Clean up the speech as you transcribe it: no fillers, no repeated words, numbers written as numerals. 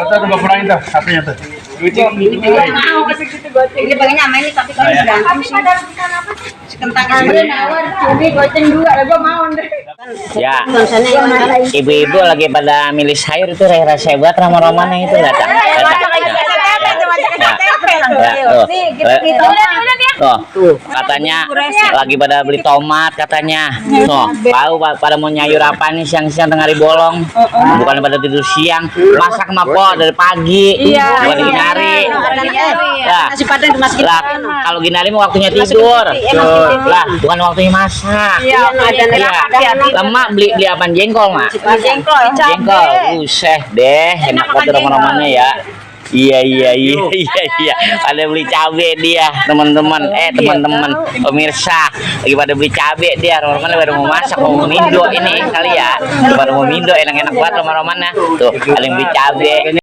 Tuh, coba kurangin tuh, satunya tuh. Mau kasih gitu goceng. Ini pengen nyamain nih tapi kalau berantem sih. Kentang ada nawar, jadi goceng juga. Gua mau deh. Ya, ibu-ibu lagi pada milih sayur itu rasa buat roman-romannya itu datang. Tuh, katanya lagi pada beli tomat katanya. Tuh, tahu pada mau nyayur apa nih siang-siang tengah hari bolong. Bukan pada tidur siang, masak mah po dari pagi. Bukan nyari. Nasi padang dimasukin. Lah, kalau gini hari mau waktunya tidur. Lah, bukan waktunya masak. Iya, ada Lemak beli apa jengkol, Mak? jengkol. Jengkol. Buset deh, enak banget roman-romannya ya. Iya. Pada beli cabe dia, teman-teman. Teman-teman pemirsa lagi pada beli cabe dia. Roman pada mau masak, mau mindo ini kali ya. Pada mau mindo enak-enak banget roman-romannya. Tuh, ada yang beli cabe.